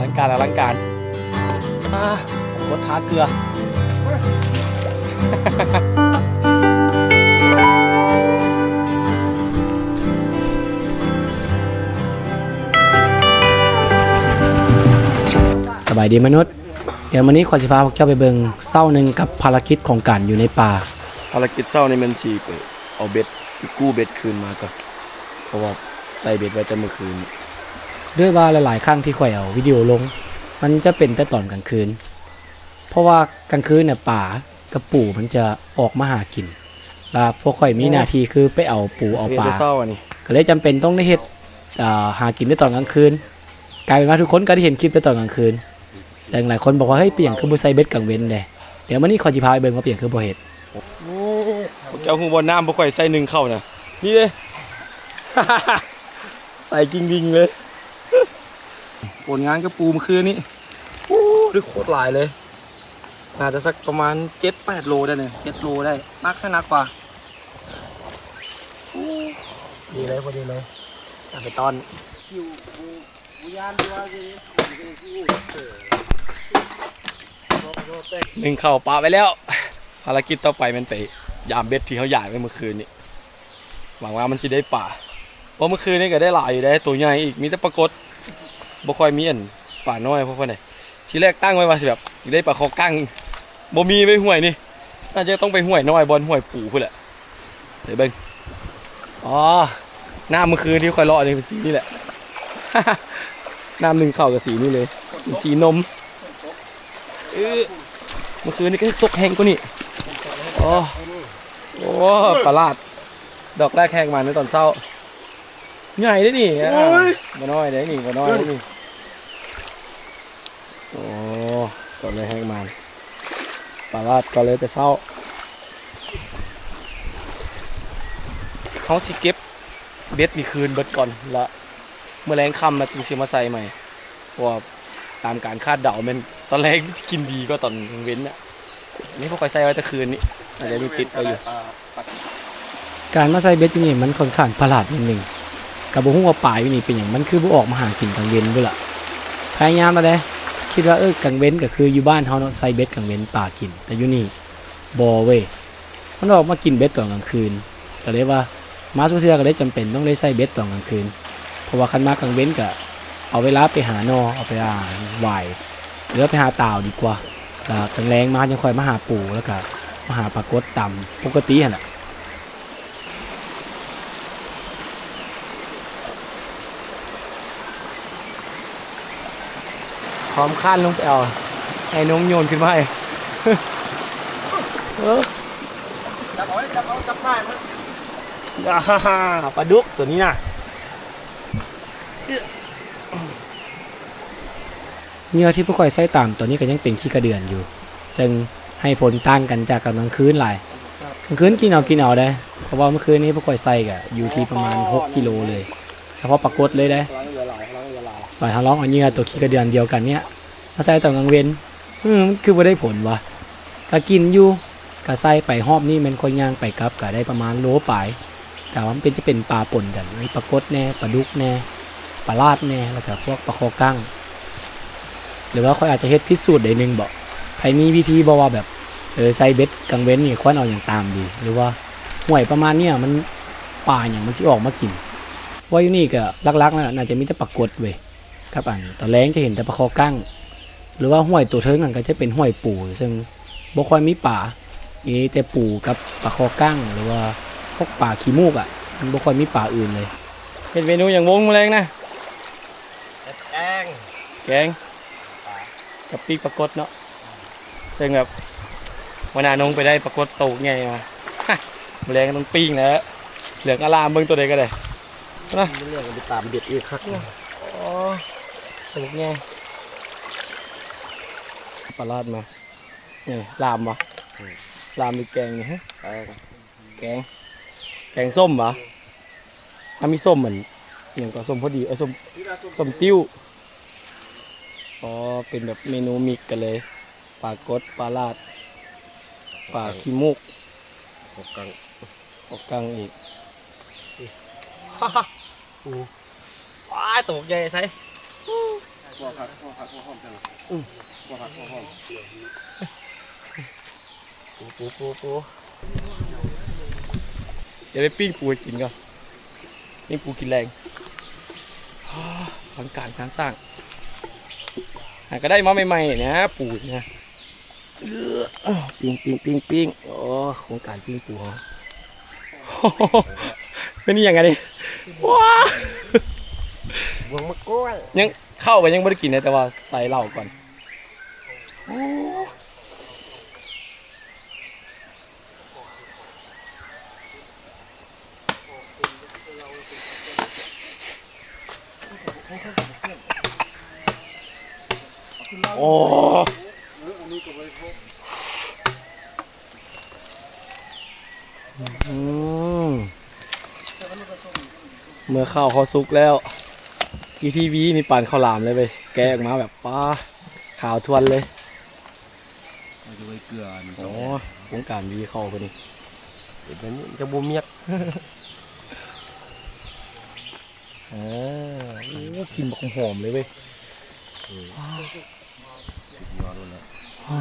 ລັງການ ອະລັງການ ອ່າ ກົດທາເກືອ ສະບາຍດີມະນຸດ. ດຽວມື້ນີ້ຂ້ອຍຊິພາພວກເຈົ້າໄປເບິ່ງເຊົ້າໜຶ່ງກັບພາລະກິດຂອງການຢູ່ໃນປ່າ. ພາລະກິດເຊົ້ານີ້ແມ່ນຊິໄປເອົາເບັດ ໄປກູ້ເບັດຄືນມາກ່ອນ ເພາະວ່າໃສ່ເບັດໄວ້ແຕ່ມື້ຄືນ. ດ້ວຍວ່າຫຼາຍໆຄັ້ງທີ່ຂ້ອຍເອົາວິດີໂອລົງ ມັນຈະເປັນແຕ່ຕອນກາງຄືນ ເພາະວ່າກາງຄືນນະ ປາກັບປູມັນຈະອອກມາຫາກິນ ລະພວກຂ້ອຍມີໜ້າທີ່ຄືໄປເອົາປູເອົາປາ ກໍເລີຍຈຳເປັນຕ້ອງໄດ້ເຮັດ ອ່າ ຫາກິນແຕ່ຕອນກາງຄືນ. ກາຍເປັນວ່າທຸກຄົນກໍໄດ້ເຫັນຄລິບແຕ່ຕອນກາງຄືນ ເຊິ່ງຫຼາຍຄົນບອກວ່າ ເຮີ້ຍ ເປັນຫຍັງຄືບໍ່ໃສ່ເບັດກາງເວັນແດ່? ດຽວມື້ນີ້ຂ້ອຍຊິພາໄປເບິ່ງວ່າເປັນຫຍັງຄືບໍ່ເຮັດ. ໂອ້ ພວກເຈົ້າຮູ້ບໍ່ ນ້ຳພວກຂ້ອຍໃສ່ໜຶ້ງເຂົ້ານະ ນີ້ເດ້ ໃສ່ກິງດິງເລີຍ. ຜົນງານກະປູມື້ຄືນນີ້ ໂອ້ ໄດ້ໂຄດຫຼາຍເລີຍ ໜ້າຈະສັກປະມານເຈັດແປດໂລໄດ້ນີ້ ເຈັດໂລໄດ້ ໜັກໃຫ້ໜັກກວ່າ. ໂອ້ ດີເລີຍ ພໍດີເລີຍ ເອົາໄປຕ້ອນ. ໜຶ້ງເຂົ້າປະໄວ້ແລ້ວ ພາລະກິດຕໍ່ໄປແມ່ນໄປຢາມເບັດທີ່ເຮົາຢາຍໄວ້ມື້ຄືນນີ້ ຫວັງວ່າມັນຊິໄດ້ປາ ເພາະມື້ຄືນນີ້ກໍໄດ້ຫຼາຍຢູ່ເດ້ ໂຕໃຫຍ່ອີກ ມີແຕ່ປາກົດ ບໍ່ຄ່ອຍມີອັນປານ້ອຍພໍປານໃດ. ທີແລກຕັ້ງໄວ້ວ່າຊິແບບຢາກໄດ້ປາຄໍກັ້ງ ບໍ່ມີເວີຍ ຫ້ວຍນີ້ ໜ້າຈະຕ້ອງໄປຫ້ວຍນ້ອຍ ບ່ອນຫ້ວຍປູພຸ້ນແຫຼະ. ໄປເບິ່ງ ອໍ ນ້ຳມື້ຄືນທີ່ຂ້ອຍເລາະນີ້ເປັນສີນີ້ແຫຼະ ນ້ຳໜຶ້ງເຂົ້າກໍສີນີ້ເລີຍ ເປັນສີນົມ. ເອີ ມື້ຄືນນີ້ກໍຕົກແຮງກວ່ານີ້. ອໍ ໂອ້ ປາຫຼາດ ດອກແລກແຮກມາໃນຕອນເຊົ້າ ໃຫຍ່ເດ້ນີ້ ໂອ້ຍ ບໍ່ນ້ອຍເດ້ນີ້ ບໍ່ນ້ອຍເດ້ນີ້. ໂອ້ ຕອນແລກແຮກມາ ປາຫຼາດກໍເລີຍແຕ່ເຊົ້າ. ເຮົາຊິເກັບເບັດນີ້ຄືນເບິດກ່ອນ ລະມື້ແລງຄ່ຳລະຈຶ່ງຊິມາໃສ່ໃໝ່ ເພາະວ່າຕາມການຄາດເດົາແມ່ນຕອນແລງກິນດີກວ່າຕອນກາງເວັນນະ. ນີ້ພວກຂ້ອຍໃສ່ໄວ້ແຕ່ຄືນນີ້ ອາດຈະມີຕິດໄວ້ຢູ່. ການມາໃສ່ເບັດຢູ່ນີ້ມັນຂ້ອນຂ້າງປະຫຼາດໜ້ອຍໜຶ່ງ ກໍບໍ່ຮູ້ວ່າປາຢູ່ນີ້ເປັນຫຍັງ ມັນຄືບໍ່ອອກມາຫາກິນກາງເວັນພຸ້ນລະ. ພະຍາຍາມແລ້ວເດ້ ຄິດວ່າ ເອີ ກາງເວັນກໍຄືຢູ່ບ້ານເຮົາເນາະ ໃສ່ເບັດກາງເວັນປາກິນ ແຕ່ຢູ່ນີ້ບໍ່ເວີຍ ມັນອອກມາກິນເບັດຕອນກາງຄືນ ກໍເລີຍວ່າ ມາສູ່ເທື່ອກໍເລີຍຈຳເປັນຕ້ອງໄດ້ໃສ່ເບັດຕອນກາງຄືນ ເພາະວ່າຄັນມາກາງເວັນກະເອົາເວລາໄປຫາໜໍ່ ເອົາໄປຫາຫວາຍ ຫຼືວ່າໄປຫາຕາວດີກວ່າ ລະກາງແລງມາຈັ່ງຄ່ອຍມາຫາປູ ລະກະມາຫາປາກົດຕາມປົກກະຕິຫັ້ນແຫຼະ. ພ້ອມຄານລົງໄປເອົາ ໃຫ້ນົມໂຍນຂຶ້ນມາໃຫ້ ເອີ ຈັບເອົາ ຈັບເອົາ ຈັບຊ້າຍມັນ ອາ ປາດຸກໂຕນີ້ນະ. ເຫຍື່ອທີ່ພວກຂ້ອຍໃຊ້ຕາມຕອນນີ້ກໍຍັງເປັນຂີ້ກະເດືອນຢູ່ ເຊິ່ງໃຫ້ຜົນຕ່າງກັນຈາກຕອນກາງຄືນຫຼາຍ. ກາງຄືນກິນເອົາ ກິນເອົາເດ້ ເພາະວ່າມື້ຄືນນີ້ພວກຂ້ອຍໃສ່ກະຢູ່ທີ່ປະມານຫົກກິໂລເລີຍ ສະເພາະປາກົດເລີຍເດ້. ບາດເຮົາລອງເອົາເຫຍື່ອໂຕຂີ້ກະເດືອນດຽວກັນເນີ້ຍ ມາໃສ່ຕອນກາງເວັນ ເອີ ມັນຄືບໍ່ໄດ້ຜົນວະ. ກະກິນຢູ່ ກະໃສ່ໄປ ຮອບນີ້ແມ່ນຂ້ອຍຍ່າງໄປກັບກະໄດ້ປະມານໂລປາຍ ແຕ່ວ່າມັນເປັນ ຈະເປັນປາປົນກັນ ມີປາກົດແດ່ ປາດຸກແດ່ ປາຫຼາດແດ່ ແລ້ວກະພວກປາຄໍກັ້ງ ຫຼືວ່າຂ້ອຍອາດຈະເຮັດຜິດສູດໃດໜຶ່ງບໍ? ໃຜມີວິທີບໍ່ວ່າແບບ ເອີ ໃສ່ເບັດກາງເວັນນີ້ຄວນເອົາຫຍັງຕາມດີ ຫຼືວ່າຫ້ວຍປະມານເນີ້ຍ ມັນ ປາຫຍັງມັນຊິອອກມາກິນ? ເພາະວ່າຢູ່ນີ້ກະຫຼັກໆ ນະ ໜ້າຈະມີແຕ່ປາກົດເວີຍ ກັບອັນຕອນແລງຈະເຫັນແຕ່ປາຄໍກັ້ງ ຫຼືວ່າຫ້ວຍໂຕເທິງຫັ້ນກໍຈະເປັນຫ້ວຍປູ ເຊິ່ງບໍ່ຄ່ອຍມີປາ ມີແຕ່ປູກັບປາຄໍກັ້ງ ຫຼືວ່າພວກປາຂີ້ມູກອະ ມັນບໍ່ຄ່ອຍມີປາອື່ນເລີຍ. ເຮັດເມນູຫຍັງວົງມື້ແລງນະ? ເຮັດແກງ ແກງ ປາ ກັບປີ້ງປາກົດເນາະ. ເຊິ່ງແບບ ມື້ໜ້ານົງໄປໄດ້ປາກົດໂຕໃຫຍ່ມາ ມື້ແລງຕ້ອງປີ້ງແລ້ວ ເຫຼືອງອາລາມ ເບິ່ງໂຕໃດກໍໄດ້ນະ ມັນເລື່ອງໄປຕາມເບັດອີກຄັກ. ໂອ້ ໂຕໃຫຍ່ ປາຫຼາດມາ. ນີ້ລາມບໍ່? ອືມ ລາມຫຼືແກງນີ້? ແກງ ແກງ ແກງສົ້ມບໍ່? ຖ້າມີສົ້ມ ອັນຫຍັງກໍ ສົ້ມພໍດີ ເອີ ສົ້ມ ສົ້ມຕິ້ວ. ອໍ ເປັນແບບເມນູມິກກັນເລີຍ ປາກົດ ປາຫຼາດ ປາຂີ້ມູກ ປາກັງ ປາກັງອີກ. ໂອ້ ວ້າຍ ໂຕໃຫຍ່ໃສ. ບໍ່ຜັກ ບໍ່ຜັກ ບໍ່ຫອມຈັ່ງ ອືມ ບໍ່ຜັກ ບໍ່ຫອມ ປູ ປູ ປູ ປູ ດຽວໄປປີ້ງປູໃຫ້ກິນກ່ອນ ປີ້ງປູກິນແລງ ອາ ຫຼັງການງານສ້າງ ຫາກະໄດ້ມາໃໝ່ໆນະ ປູນະ. ປີ້ງ ປີ້ງ ປີ້ງ ປີ້ງ ໂອ້ ໂຄງການປີ້ງປູເຮົາ ເປັນອີ່ຫຍັງອັນນີ້ ວ້າ ບວງມະກ້ວຍ ຍັງເຂົ້າໄປຍັງບໍ່ໄດ້ກິນເລີຍ ແຕ່ວ່າໃສ່ເຫຼົ້າກ່ອນ ໂອ້. ໂອ້ ອືມ ເມື່ອເຂົ້າເຮົາສຸກແລ້ວ ວິທີວີນີ້ປານເຂົ້າຫຼາມເລີຍເວີຍ ແກະອອກມາແບບ ປາ ຂາວທວນເລີຍ. ມັນຈະໄວ້ເກືອອັນ ໂອ້ ໂຄງການວີເຂົ້າເພິ່ນ ເຮັດແບບນີ້ມັນຈະບໍ່ມຽກ ເອີ ໂອ້ ກິ່ນບັກຫອມເລີຍເວີຍ ອືມ ສຸດຍອດໂລດແຫຼະ ອ່າ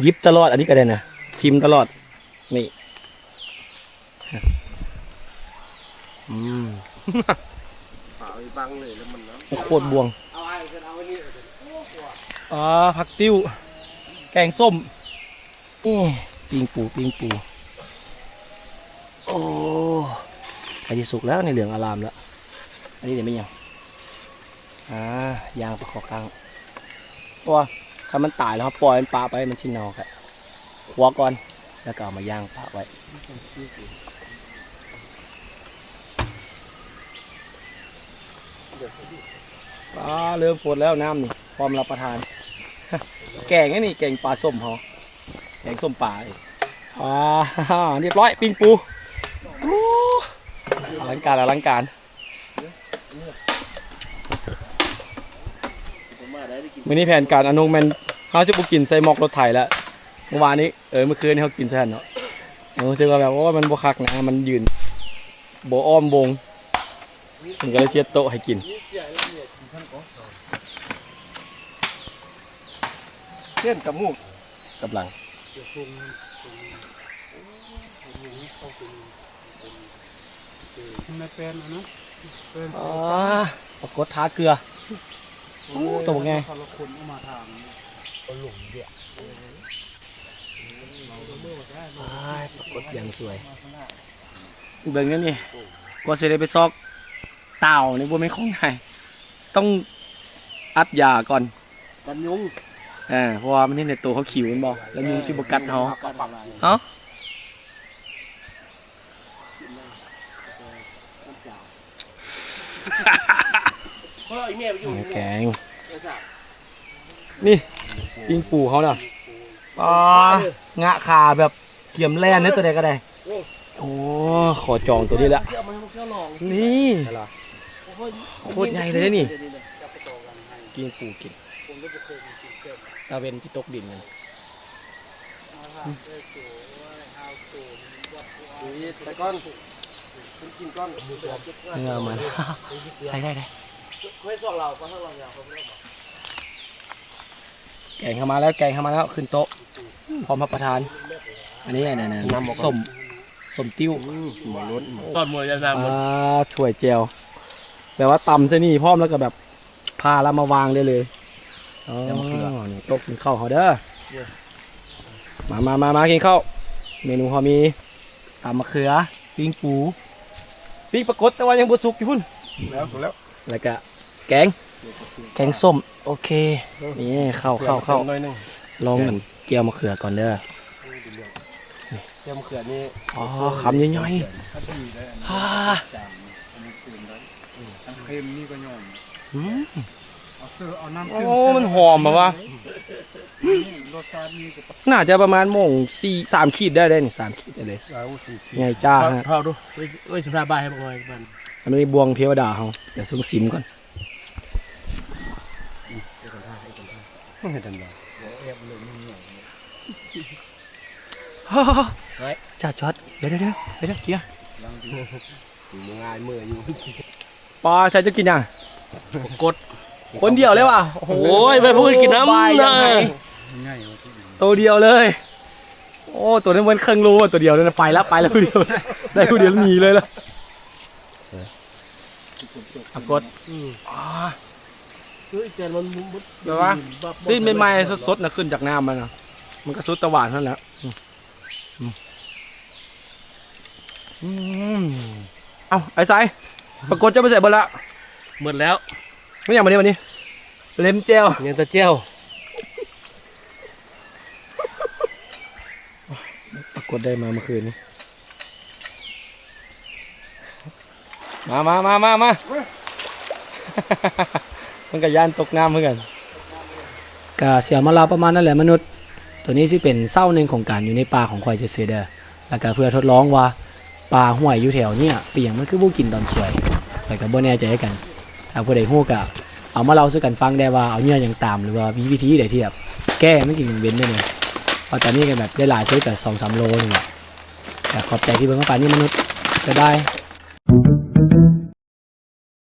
ຫຍິບຕະຫຼອດ ອັນນີ້ກະໄດ້ນະ ຊິມຕະຫຼອດ ນີ້ ອືມ ໂຄດບວງ ອ່າ ຜັກຕິ້ວ ແກງສົ້ມ ນີ້ ປີ້ງປູ ປີ້ງປູ ໂອ້ ໃກ້ຊິສຸກແລ້ວ ນີ້ເຫຼືອງອາລາມແລ້ວ ອັນນີ້ເດແມ່ນຫຍັງ ອ່າ ຍ່າງປາຄໍກັ້ງ ເພາະວ່າຄັນມັນຕາຍແລ້ວ ເຮົາປ່ອຍມັນປະໄປ ມັນຊິເນົ່າ ກະຄົວກ່ອນ ແລ້ວກະເອົາມາຍ່າງປະໄວ້ ອ່າ ເລີ່ມຟົດແລ້ວ ນ້ຳນີ້ ພ້ອມຮັບປະທານ ແກງອັນນີ້ ແກງປາສົ້ມເຮົາ ແກງສົ້ມປາ ອ່າ ຮຽບຮ້ອຍ ປີ້ງປູ ໂອ້ ອະລັງການ ອະລັງການ. ມື້ນີ້ແຜນການອານຸແມ່ນເຮົາຊິບໍ່ກິນໃສ່ໝອກລົດໄຖແລ້ວ ເມື່ອວານນີ້ ເອີ ມື້ຄືນນີ້ເຮົາກິນໃສ່ຫັ້ນເນາະ ເຮົາຮູ້ສຶກວ່າແບບ ໂອ້ຍ ມັນບໍ່ຄັກນະ ມັນຢືນບໍ່ອ້ອມວົງ ເພິ່ນກະເລີຍເຊັດໂຕະໃຫ້ກິນ ເຊັ່ນກັບໝູ ກັບຫຼັງ ແມ່ແປ້ນອັນນັ້ນ ອ່າ ປາກົດທາເກືອ ໂອ້ ໂຕບັກໃຫຍ່ ປາກົດຢ່າງສວຍ ເບິ່ງແນວນີ້ ກວ່າຊິໄດ້ໄປຊອກ ຕ່າວນີ້ບໍ່ແມ່ນຂອງງ່າຍ ຕ້ອງອັດຢາກ່ອນ ກັນຍຸງ ເອີ ເພາະວ່າມັນເຮັດໃຫ້ໂຕເຮົາຂິວແມ່ນບໍ່ ແລ້ວຍຸງຊິບໍ່ກັດເຮົາ ເອົ້າ ແກງ ນີ້ ປີ້ງປູເຮົານະ ປາ ງະຂາແບບ ກຽມແລ່ນເດ້ ໂຕໃດກະໄດ້ ໂອ້ ຂໍຈອງໂຕນີ້ລະ ນີ້ ໂຄດໃຫຍ່ເລີຍນີ້ ປີ້ງປູກິນ ຕາເວັນຊິຕົກດິນ ໄປກ່ອນ ກິນກ່ອນ ເນື້ອມັນ ໃຊ້ໄດ້ເດ້ ແກງເຂົ້າມາແລ້ວ ແກງເຂົ້າມາແລ້ວ ຂຶ້ນໂຕະ ພ້ອມຮັບປະທານ ອັນນີ້ ອັນນັ້ນ ສົ້ມ ສົ້ມຕິ້ວ ອືມ ໝໍລົດ ຕອນໝໍຢານາມ ອ່າ ຖ້ວຍແຈ່ວ ແບບວ່າຕຳໃສ່ນີ້ພ້ອມ ແລ້ວກະແບບ ຜ່າແລ້ວມາວາງໄດ້ເລີຍ ອໍ ນີ້ ໂຕະກິນເຂົ້າເຮົາເດີ ມາ ມາ ມາ ມາກິນເຂົ້າ ເມນູເຮົາມີ ຕຳມະເຂືອ ປີ້ງປູ ປີ້ງປາກົດ ແຕ່ວ່າຍັງບໍ່ສຸກຢູ່ພຸ້ນ ແລ້ວ ສຸກແລ້ວ ແລ້ວກະ ແກງ ແກງສົ້ມ ໂອເຄ ນີ້ ເຂົ້າ ເຂົ້າ ເຂົ້າ ໜ້ອຍໜຶ່ງ ລອງອັນແຈ່ວມະເຂືອກ່ອນເດີ ແຈ່ວມະເຂືອນີ້ ອໍ ຄຳໃຫຍ່ໆ ອ່າ ອັນເຄັມນີ້ກະຍອມ ອືມ ໂອ້ ມັນຫອມແບບວ່າ ລົດຊາດນີ້ກະ ໜ້າຈະປະມານໂມງສີ່ ສາມຂີດໄດ້ເດ້ນີ້ ສາມຂີດໄດ້ເລີຍ ໃຫຍ່ຈ້າ ເຜົາ ເຜົາດູ ເອີຍ ຊິພາບາຍໃຫ້ບັກນ້ອຍມັນ ອັນນີ້ບ່ວງເທວະດາເຮົາ ດຽວຊິມກ່ອນ ຈ້າຈອດ ດຽວ ດຽວ ເກຍ ປາໃສ່ຈະກິນຫຍັງ ກົດ ຄົນດຽວເລີຍວ່ະ. ໂອ້ໂຫ ໂອ້ຍ ໄປຜູ້ອື່ນກິນນຳ ບາຍ ນະ ຍັງໄງ ໂຕດຽວເລີຍ. ໂອ້ ໂຕນັ້ນເໝືອນເຄິ່ງໂລ ໂຕດຽວນັ້ນນະ. ໄປລະ ໄປລະ ຜູ້ດຽວ ໄດ້ຜູ້ດຽວໜີເລີຍລະ. ປາກົດ ອືມ ອ່າ ເອີຍ ແຕ່ມັນ ແບບວ່າ ຊີ້ນໃໝ່ໆ ສົດໆ ນະ ຂຶ້ນຈາກນ້ຳມັນນະ ມັນກໍສຸດຕາຫວານຫັ້ນແຫຼະ. ອືມ ອືມ ເອົ້າ ໄອ້ໄຊ ປາກົດເຈົ້າໄປໃສເບິດລະ? ໝົດແລ້ວ. ແມ່ນຫຍັງບັດນີ້ ບັດນີ້? ເລັມແຈ່ວ ຍັງແຕ່ແຈ່ວ. ປາກົດໄດ້ມາເມື່ອຄືນນີ້. ມາ ມາ ມາ ມາ ມາ. ມັນກໍຢ້ານຕົກນ້ຳຄືກັນ. ກະຊິເອົາມາເລົ່າປະມານນັ້ນແຫຼະມະນຸດ. ໂຕນີ້ຊິເປັນເຊົ້າໜຶ່ງຂອງການຢູ່ໃນປ່າຂອງຂ້ອຍຊື່ໆເດີ. ແລ້ວກະເພື່ອທົດລອງວ່າປາຫ້ວຍຢູ່ແຖວເນີ້ຍ ເປັນຫຍັງມັນຄືບໍ່ກິນຕອນສວຍ. ຂ້ອຍກະບໍ່ແນ່ໃຈຄືກັນ. ຖ້າຜູ້ໃດຮູ້ກະເອົາມາເລົ່າສູ່ກັນຟັງແດ່ວ່າເອົາເຫຍື່ອຫຍັງຕາມ ຫຼືວ່າມີວິທີໃດທີ່ແບບແກ້ໃຫ້ມັນກິນກາງເວັນໄດ້ແດ່. ເພາະຕອນນີ້ກະແບບໄດ້ຫຼາຍສຸດກະສອງສາມໂລນີ້ແຫຼະ. ກະຂອບໃຈທີ່ເບິ່ງມາປານນີ້ມະນຸດ. ບາຍບາຍ.